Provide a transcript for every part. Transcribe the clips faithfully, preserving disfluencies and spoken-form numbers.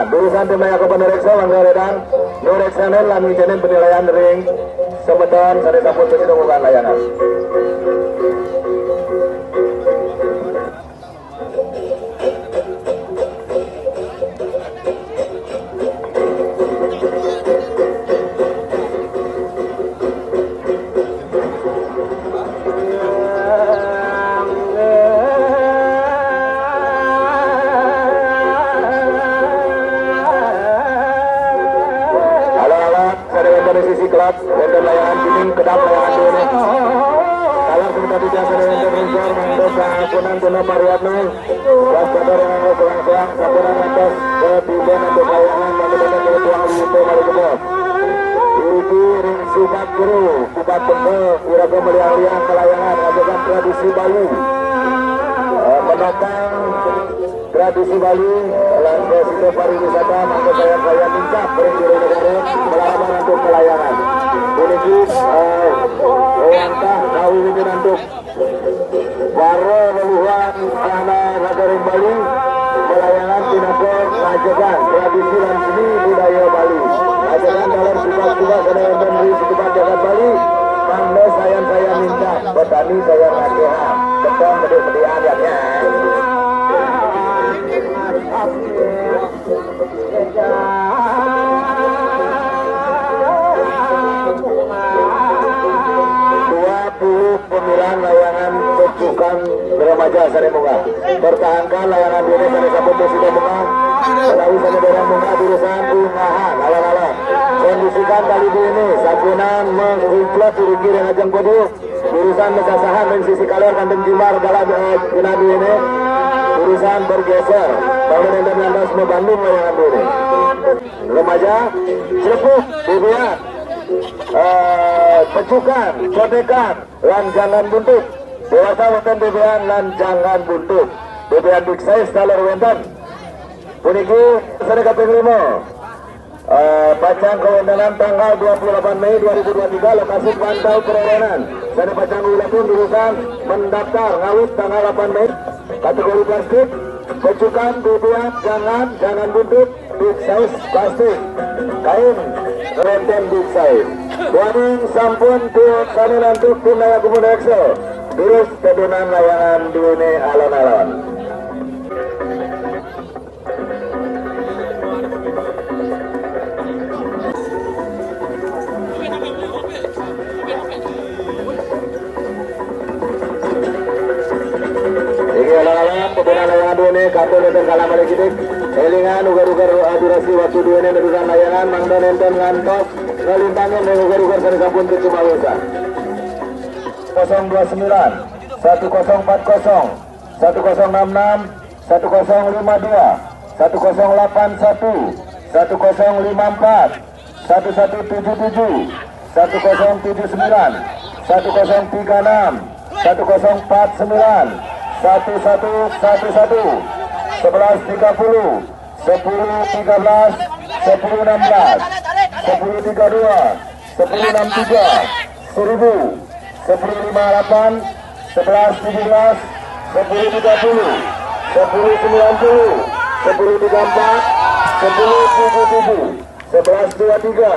Jurusan tim Naya Kupu nu réksa, mangga rédang nu réksanan lan ngicénin penilaian ring semeton sané sampun prasida ngunggahan layangan. Halo, halo, sané wénten ring sisi klub, wénten layangan kuning, kedap layangan kuning. Kalau sebentar tidak sané wénten ring sor, mangga sapunan tuna pariatno. Waspada ring angga soang-soang, sampun ngantos katiban antuk layangan, mangda dateng ring tuang liwuta malih jebos. Iriki ring Subak Jero, Subak Bengkel, iraga maliang-liang kalayangan, ngajegang tradisi Bali. Eh, menopang tradisi Bali, lan prasida pariwisata, mangda sayan-sayan nincap ring jero negara, malarapan antuk kalayangan. Puniki, eh, wantah kawiwitin antuk para leluhuan anak nagara Bali, malayangan pinaka ngajegang tradisi lan seni budaya Bali. Ngajegang dalam sifat-sifat sané wénten ring sifat jagat Bali, mangda sayan-sayan nincap, petani sayan ngakéhang, beton beduk bedian ya, ya. Dua puluh sembilan layangan pecukan remaja sané munggah. Pertahankan layangan duéné sané sampun prasida munggah. Menawi sané dereng munggah, durusang ungahan alon-alon. Kondisikan tali duéné sampunang mengkumplet iriki ring ajeng podium. Durusang masasahan ring sisi kaler kanten jimbar galah, eh, genah duéné. Durusang bergeser. Mangda nénten ngantos mabanding layangan duéné. Remaja, Clepuk, Bébéan, eh, Pecukan, Condekan, lan Jangan Buntut. Déwasa wénten Bébéan lan Jangan Buntut. Bébéan big size taler wénten. Puniki sané kaping lima. Eh, pacang kawéntenan tanggal dua puluh delapan Mei dua ribu dua puluh tiga, lokasi Pantau Perorenan. Sané pacang ulah pun durusang mendaftar ngawit tanggal delapan Mei. Kategori plastik, Pecukan, Bébéan, Jangan, Jangan Buntut, big size plastik. Kain, wénten big size. Duaning sampun tiang sané nantuk tim Naya Kupu nu réksa. Durus tedunan layangan duéné alon-alon. Niki alon-alon, pepunan layangan duéné, katur nénten kalah malih kidik. Élingang, uger-uger, eh, durasi waktu duéné nedunan layangan, mangda nénten ngantos nglintangin ring uger-uger sané sampun kacumawisan. Kosong dua sembilan, satu kosong empat kosong, satu kosong enam enam, satu kosong lima dua, satu kosong delapan satu, satu kosong lima empat, satu satu tujuh tujuh, satu kosong tujuh sembilan, satu kosong tiga enam, satu kosong empat sembilan, satu satu satu satu, sebelas tiga puluh, sepuluh tiga belas, sepuluh enam belas, sepuluh tiga dua, sepuluh enam tiga, seribu, sepuluh lima delapan, sebelas tujuh belas, sepuluh tiga puluh, sepuluh sembilan puluh, sepuluh tiga empat, sepuluh tujuh tujuh, sebelas dua tiga,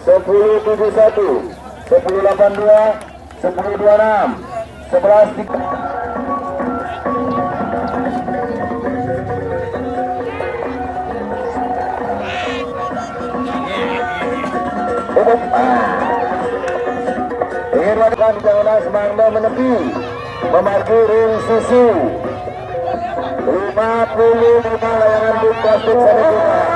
sepuluh tujuh satu, sepuluh delapan dua, sepuluh dua enam, sebelas tiga. Umum. Ah. Inggih, Tuan Panglima mangda menepi. Memargi ring sisi lima puluh lima layangan big plastik sané punggah.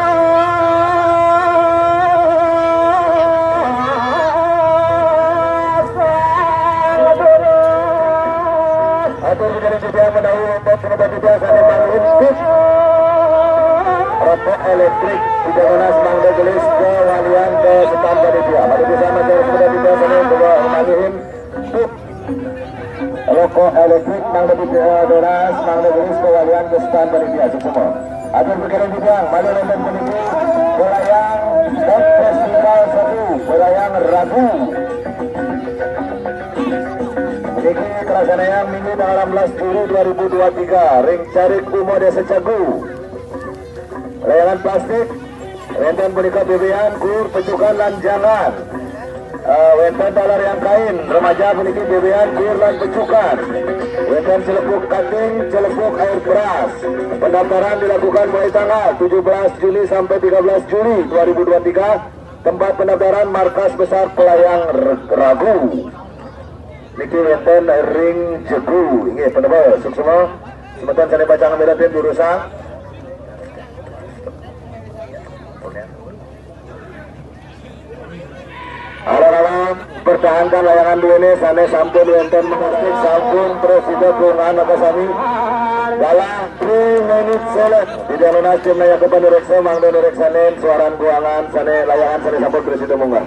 Atur budi titiang menawi wénten punika titiang sané mangkin big rokok éléktrik, titiang nunas mangda gelis kawalian ka stang panitia. Mangda bisa matur punika titiang sané mangkin big rokok éléktrik mangda ditunas, mangda gelis kawalian ka stang panitia. Suksma. Atur pikiran titiang, malih wénten puniki, Belayang Pop Festival satu, Belayang Ragu. Niki kalaksanayang Minggu tanggal enam belas Juli dua ribu dua tiga ring Carik Uma Desa Cegu. Layangan plastik, wénten punika bébéan, kur, pecukan, lan jangan. Eh, wénten taler yang kain, remaja puniki bébéan, kur, lan pecukan. Wénten celepuk kating, celepuk air beras. Pendaftaran dilakukan mulai tanggal tujuh belas Juli sampai tiga belas Juli dua ribu dua puluh tiga. Tempat pendaftaran Markas Besar Pelayang R-, Ragu. Niki wénten ring jegu, inggih, penebel, suksma. Semeton sané pacang mirengang durusang. Alam-alam, pertahankan layangan duéné sané sampun wénten menastik, sampun prasida kuwangan maka sami. Galah three minute select. Titiang nunas tim Nayaka Panuréksa mangda nuréksanin suaran kuwangan sané layangan sané sampun prasida munggah.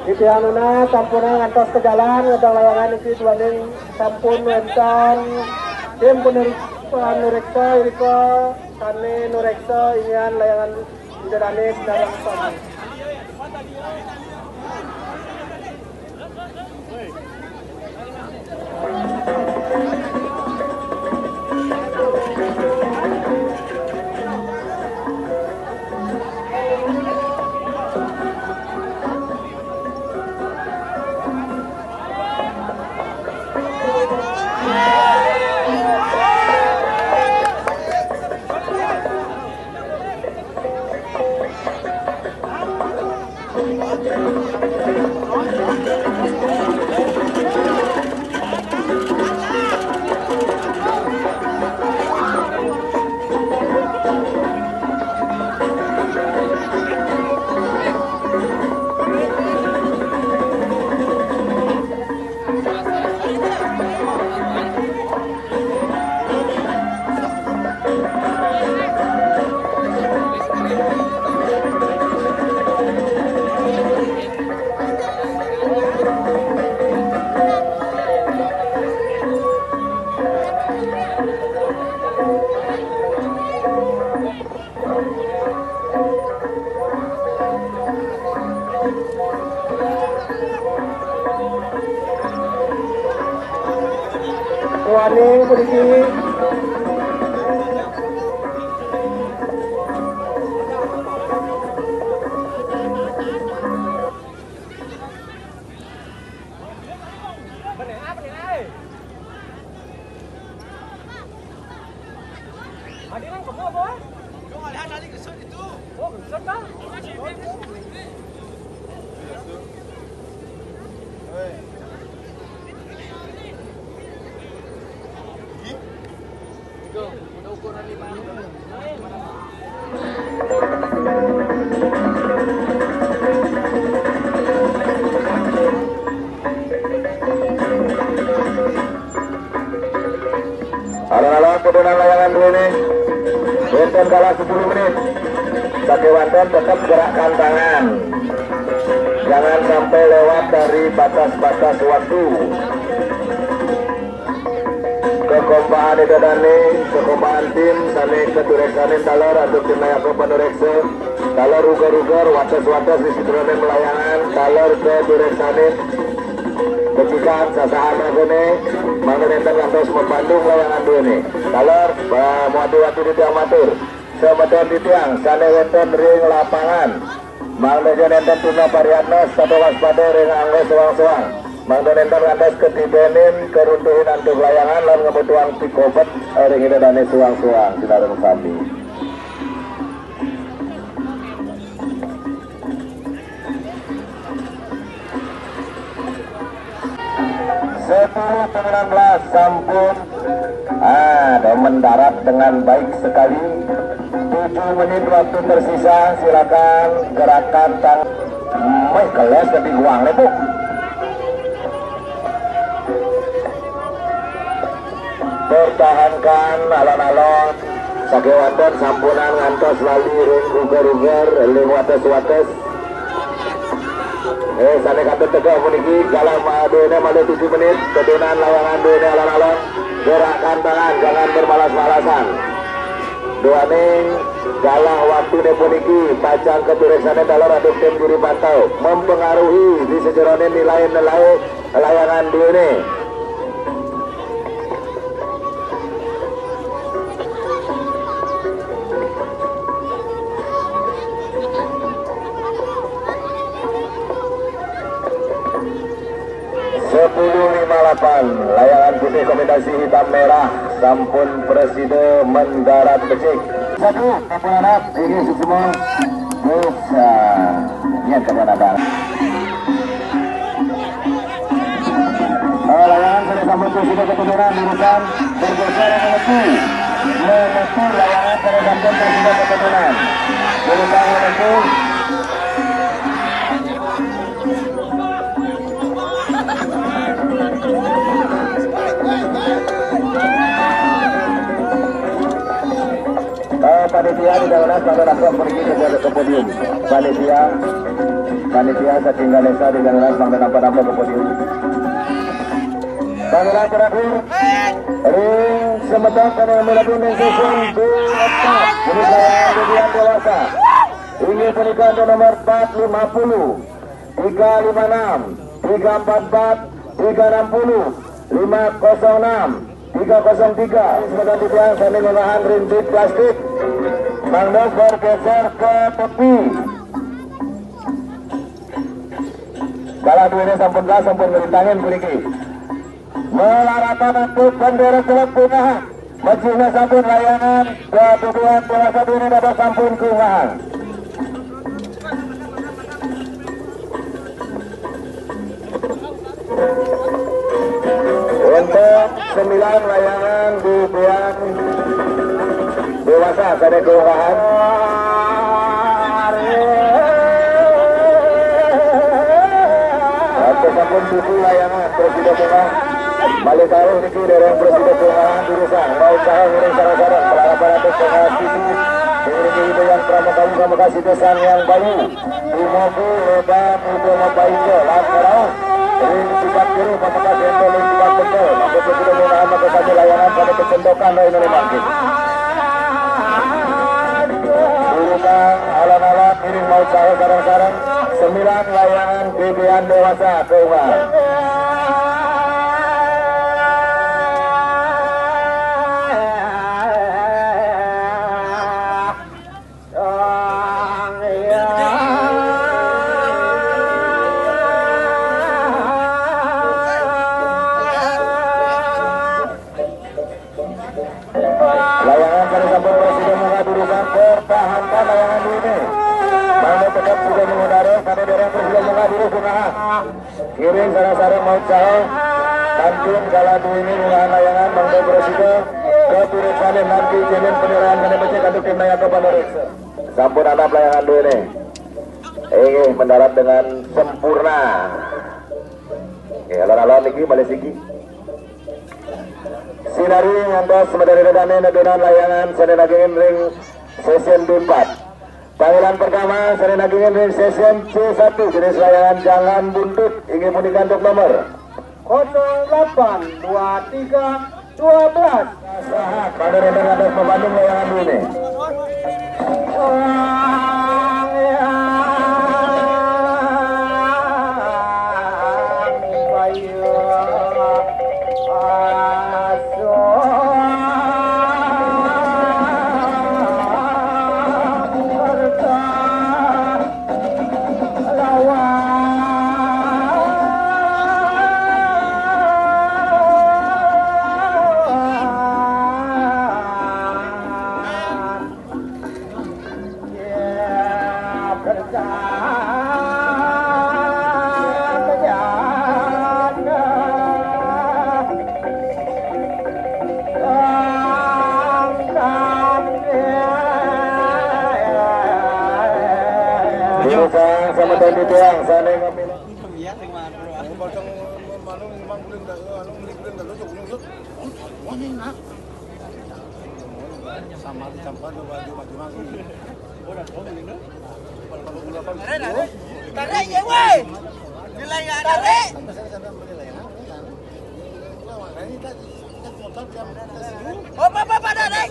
Titiang nunas sampunang ngantos ka jalan ngedang layangan niki duaning sampun wénten tim panuréksa, panuréksa irika sané nuréksa inggih layangan Ida dané sinareng sami. Warning puniki. Alon-alon pedunan layangan duéné. Wénten galah sepuluh menit. Sakéwanten tetap gerakan tangan. Jangan sampai lewat dari batas-batas waktu. Kekompaan Ida dané, kekompaan tim sané katuréksanin taler antuk tim Nayaka Panuréksa. Taler ruger-ruger, wates-wates di situraning layangan, taler katuréksanin. Pecikan sasahan ragané, mangda nénten ngantos mapandung layangan duéné. Taler, eh, muati-wati titiang matur. Semeton titiang sané wénten ring lapangan. Mangda ja nénten tuna pariatna, setata waspada ring angga soang-soang. Mangda nénten ngantos katibenin karuntuhin antuk layangan lan ngamutuang pikobet ring Ida dané soang-soang sinareng sami. Sepuluh sembilan belas sampun. Ah, dah mendarat dengan baik sekali. Tujuh menit waktu tersisa, silakan gerakan tang. Meh, keles lebih guang deh, Bu. Pertahankan alon-alon. Sakewanten sampunan ngantos lali ring ruger-ruger, ring wates-wates. Eh, sane kantun tegeh puniki, galah ma-, duene malih tujuh menit, tetunan layangan duene alon-alon, gerakan tangan, jangan bermalas-malasan. Duaning galah waktune puniki, pacang katureksane taler antuk tim juri pantau, mempengaruhi di sajeroning nilai-nilai layangan duene. Sepuluh lima lapan, layangan putih kombinasi hitam merah, sampun prasida mendarat becik. Satu, sampun anak, inggih suksma. Terus, ah, niat kepada abang. Ah, layangan sane sampun prasida keturunan, durusang bergeser menepi. Menepi layangan sane sampun prasida keturunan. Durusang menepi. Eh, panitia di dalam mangda nampek mriki ke, ke podium. Panitia, panitia saking Ganesha di dalam mangda nampek-nampek ke podium. Panggilan terakhir, ring semeton kene mlebu ning season dua empat. Ini saya kemudian dewasa. Ini punika untuk nomor empat lima puluh, tiga lima enam, tiga empat empat, tiga enam puluh, lima kosong enam, tiga kosong tiga. Semeton titiang sami ngunggahang ring bit plastik. Mangda bergeser ke tepi. Galah duene sampun telas, sampun ngrintangin puniki. Malaratan antuk bendera klub pungahan. Majihna sampun layangan, ketuduhan dewasa duene dados sampun kungahan. Untuk sembilan layangan di Bian Dewasa sane kelurahan. Untuk sampun tujuh layangan, prasida munggah. Malih kawruh niki dereng prasida kelurahan durusang. Mau usaha ngiring sareng-sareng. Pelarapan atur pengasih. Ngiring Ida Yang Pramakawi, Pramakawi Sang Yang Bayu. Dumogi leban Ida Mapaika lan ngrauh ring tipak jero pamekas ento ring tipak bekel, mangda prasida munggahang maka sami layangan pada kecentokan rahinané mangkin. Durusang alon-alon ngiring mausaha sareng-sareng, sembilan layangan B B-an dewasa kaunggahang. Sang Hyang. Layangan sane sampun prasida munggah durusang, pertahankan layangan duene. Mangda tetep sida nyuwun sane dereng prasida munggah durus, munggah. Ngiring sareng-sareng maut saha, kantun kala duene ngunggahang layangan mangda prasida katureksane nampi jenin panirahan kene becik antuk tim Nayaka Panoreksa. Sampun andhap layangan duene. Inggih, mendarat dengan sempurna. Nggih, alon-alon niki malih siki. Sinari ngantos medal dane nedunan layangan sane nagingin ring sesen B empat. Panggilan pertama, sane nagingin ring sesen C satu, jenis layangan jangan buntut, inggih punika antuk nomor kosong delapan dua tiga dua belas. Saha, pada datang atas pemandung layangan ini. Yang sané ngambil. Tarik ya, woi. Nilai nggak tarik. Apa, apa, apa, tarik?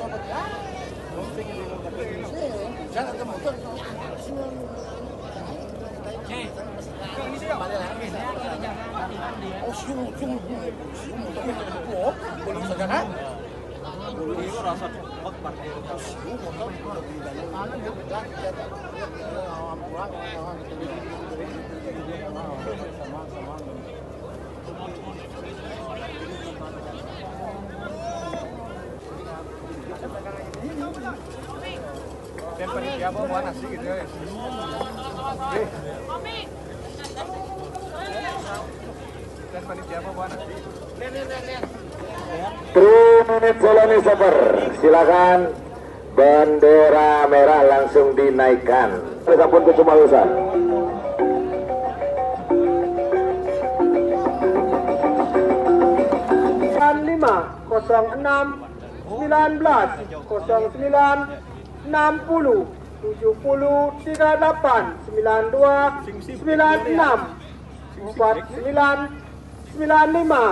Dan panitia apa buat nasi gitu ya? Eh. Dan panitia apa buat nasi? Three minute Solani Super, silakan. Bendera merah langsung dinaikkan. Sampun kecuma urusan. Sembilan lima kosong enam, sembilan belas kosong sembilan, enam puluh, tujuh puluh tiga delapan, sembilan dua, sembilan enam, empat sembilan, sembilan lima,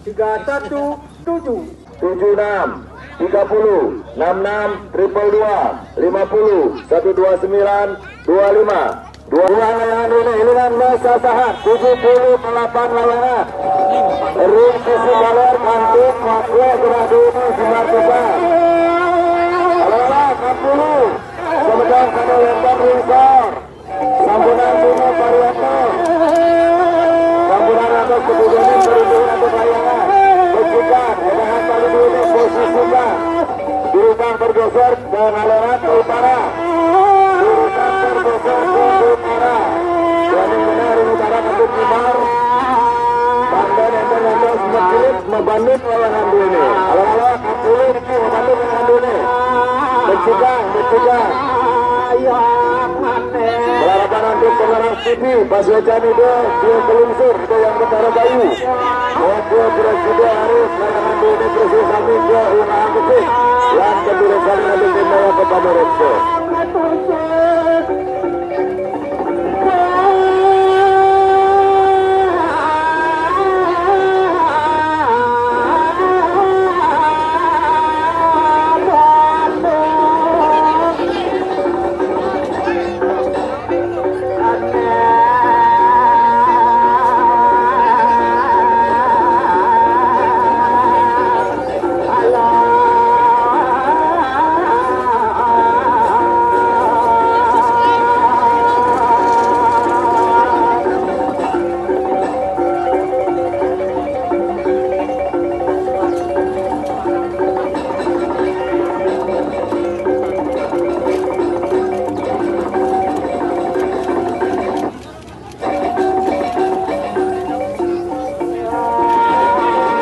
tiga satu tujuh. Tujuh enam, tiga puluh, enam enam, triple dua, lima puluh, satu dua sembilan, dua lima. Dua layangan ini, ini kan masa sahat, tujuh puluh delapan layangan. Ring sisi kaler, kantin, wakwe, gerah dulu, sinar besar. Alah, enam puluh. Semeton pada lebar, ring sor. Sampunang Bima Parianto. Sampunang atas kebutuhan perlindungan untuk layangan. Becikan, layangan paling dulu posisikan. Dirubah bergeser dan aliran ke utara. Dirubah bergeser ke utara. Wani benar utara untuk Bimar. Pandan yang tergantung semakin Mabandut lawan Andone. Ala-ala, kapulih niki Mabandut lawan Andone. Becikang, becikang. Melarapan antuk pengarah T V, pas wecan itu, dia kelungsur, itu yang ketara bayu. Wakil Presiden Arif, lawan Andone, Presiden sami, dia ulah angkutik. Yang kedua kali nanti tembak ke Pamerekso.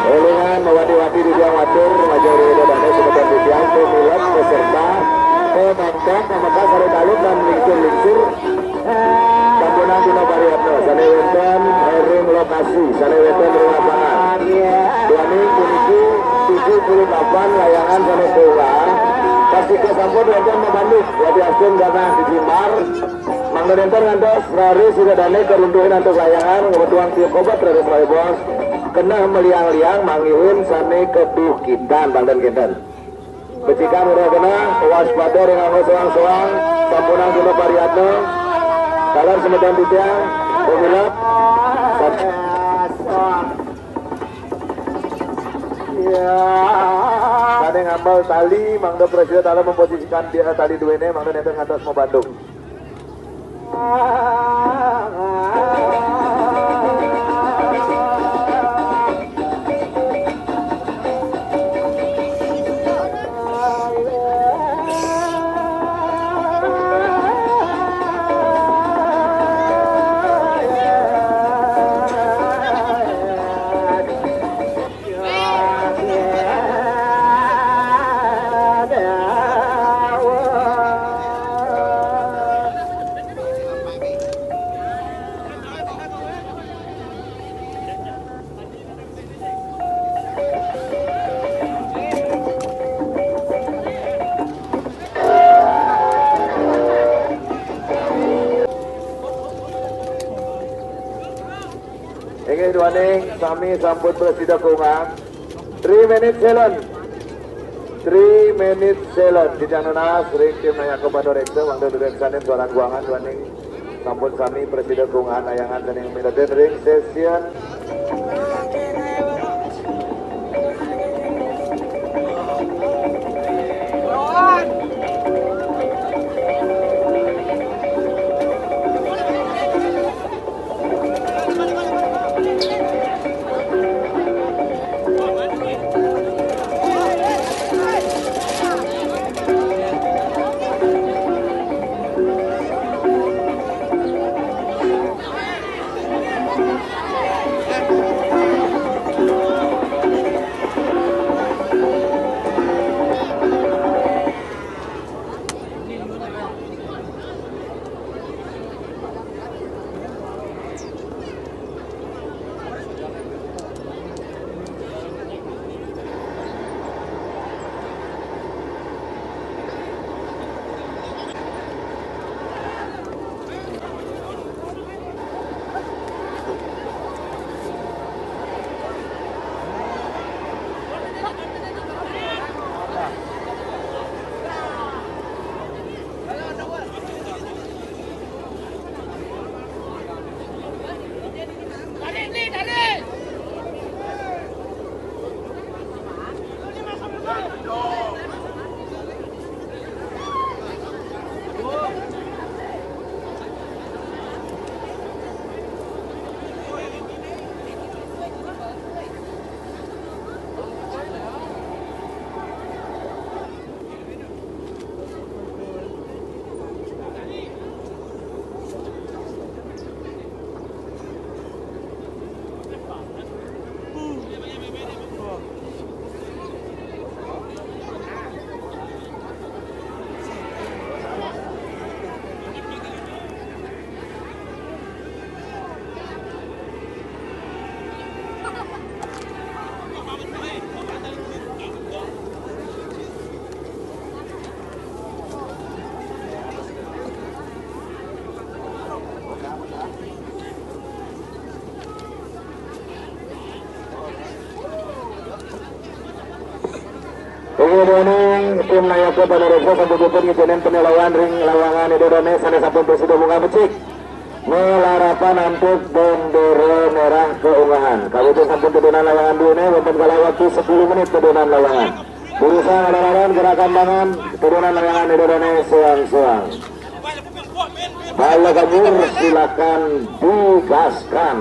Ulungan mawadi-wadi di tiang watur, majeng ring Ida Dane semeton titiang, pemilep peserta, penonton, pamekas sareng dalem lan lingsir-lingsir. Sampunang Dina Pariatna, sane wenten ring lokasi, sane wenten ring lapangan. Duaning puniki tujuh puluh delapan layangan sane kaunggah, pastika sampun wenten mabandut, wadi astun ganah di Bimar. Mangda nenten ngantos raris Ida Dane karuntuhin antuk layangan, ngwetuang tiup kobat raris malebos. Keneh maliang-liang manggihin sane kaduhkitan, mangda kenten. Becikang ura keneh, waspada ring angga soang-soang, sampunang Dina Pariatna. Taler semeton titiang, pemilep. Sane ngambal tali, mangda prasida taler memposisikan di, tali duene, mangda nenten ngantos mabandut. Inggih duaning sami sampun prasida kaungahan. Three minutes silent. Three minutes silent. Kicang nunas ring tim Nayaka Panureksa, mangda dureksanin suarang kuangan duaning sampun sami prasida kaungahan nayangan sané miletin ring session. Inggih duaning tim Nayaka Panureksa sampun puput ngicénin panilayan ring lawangan Ida Dané sané sampun prasida munggah becik. Malarapan antuk bendera merah kaungahan. Kawitin sampun tedunan lawangan duané, wénten galah waktu sepuluh menit tedunan lawangan. Durusang alon-alon gerakan tangan, tedunan lawangan Ida Dané soang-soang. Bala ganyur, silakan digaskan.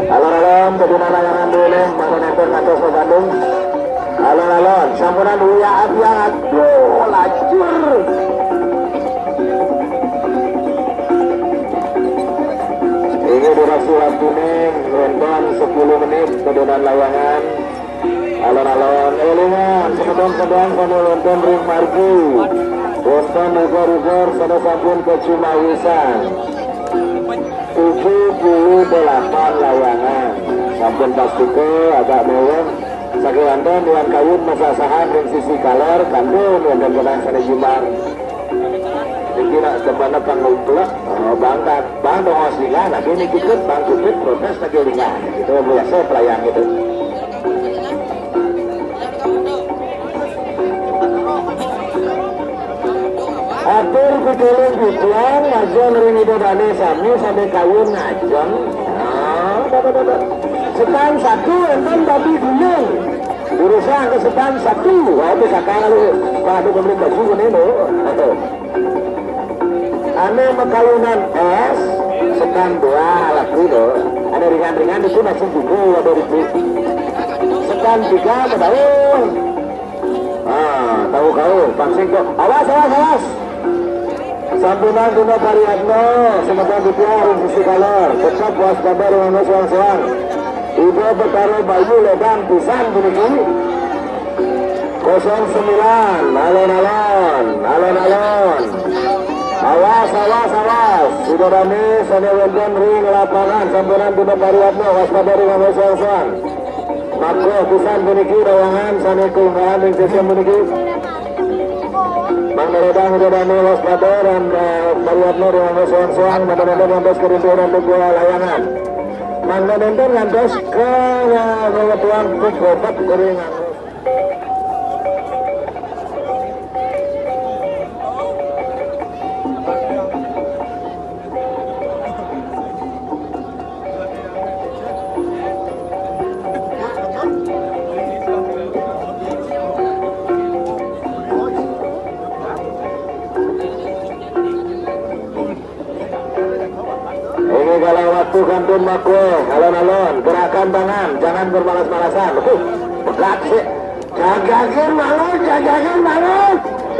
Alon-alon, tedunan layangan duané, mangda nénten ngantos ka Bandung. Alon-alon, sampunang uyah abiat. Aduh, lacur. Inggih durasi waktuné, wénten sepuluh menit, tedunan layangan. Alon-alon, élingang, semeton sedeng sané wénten ring margi. Wénten rigor-rigor sané sampun kacumawisan. Tujuh puluh delapan layangan. Sampun pastika agak méweh. Sakéwanten Iwan Kayun masasahan ring sisi kalér, kantun wénten genah sané jimbar. Niki nak temana pang ngumplek, oh, bang, bang dongos lingah, nah, niki ikut bang kupit protes lagi lingah. Gitu, biasa pelayang gitu. Atur pitulung titiang, majeng ring Ida Dané sami, sané kayun ngajeng. Nah, dah, dah, dah, dah. Setan satu, énten babi gunung. Durusang ka setan satu. Wah, itu sakala lu. Wah, ada pembeli baju kuning tuh. Aduh. Ané makayunan és, setan dua laku tuh. Ané ringan Yang itu langsung dulu ada itu. Sekan tiga, tahu. Ah, tahu kau, pancing kok. Awas, awas, awas. Sampunan Tino Pariatno, semeton di tiar, sisi kalor. Tetap waspada dengan soang-soang. Ibu bertaruh bayu ledan pisan puniki. Kosong sembilan, alon-alon, alon-alon. Awas, awas, awas. Sudah rame, sana wonten ring lapangan, sampunan Tino Pariatno, waspada dengan soang-soang. Maka pisan puniki rawangan sane keunggahan ring sesi puniki. Mang Neredang Widadane waspada dan, eh, Mariatno dengan soang-soang, mangda nenten ngantos kerinduan untuk dua layangan. Mangda nenten ngantos ke, eh, wewetuan Pugobet Kuringan. Ini kalau waktu kantun makwe, alon-alon, gerakan tangan, jangan bermalas-malasan. Uh, pegat sih. Jagain malu, jagain malu.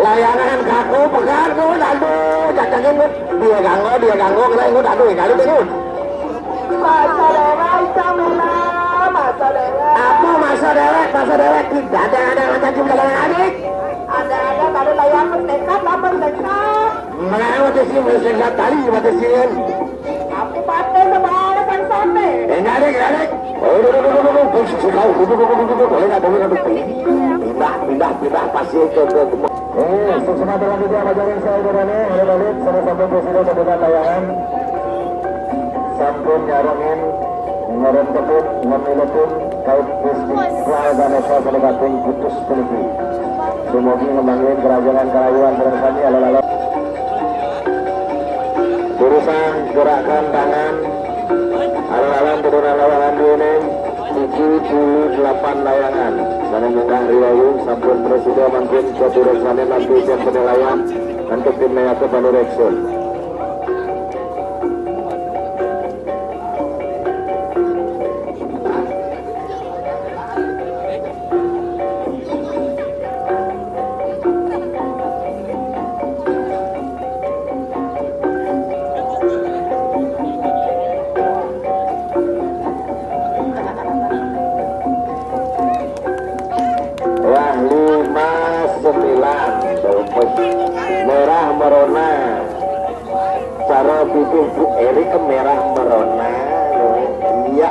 Layangan kaku, pegat, aduh, jagain. Dia ganggu, dia ganggu, kena ingut, aduh, kali ingut. Masa dewek, Camela, masa dewek. Apa masa dewek, masa dewek? Tidak ada, ada macam juga dengan adik. Ada, ada, ada layang bertekad, lah bertekad. Mana mati sih, bertekad tali, mati sih. Aku paten sebawa sang sate. Enggak, adik, enggak, adik. Oh, duduk, duduk, duduk, duduk, duduk, duduk, duduk, boleh nggak, boleh nggak, duduk. Pindah, pindah, pindah, pasti ke, ke, ke. Eh, suksma dalam video apa jaring saya udah nih, udah balik, sama-sama presiden sambutan layangan. Sampun nyarengin, ngerempetun, ngemiletun, kait bisnis keluarga Nesa Senegating putus puniki. Sumugi ngembangin kerajaan karayuan sareng sami alon-alon. Urusan gerakan tangan, alon-alon turunan layangan duene, tujuh puluh delapan layangan. Sane munggah riwayu, sampun prasida mangkin katureksane nampi isen penilaian antuk tim Nayaka Panureksun. Wah, lima sembilan, dompet merah merona. Cara pipih Bu Eri ke merah merona. Iya.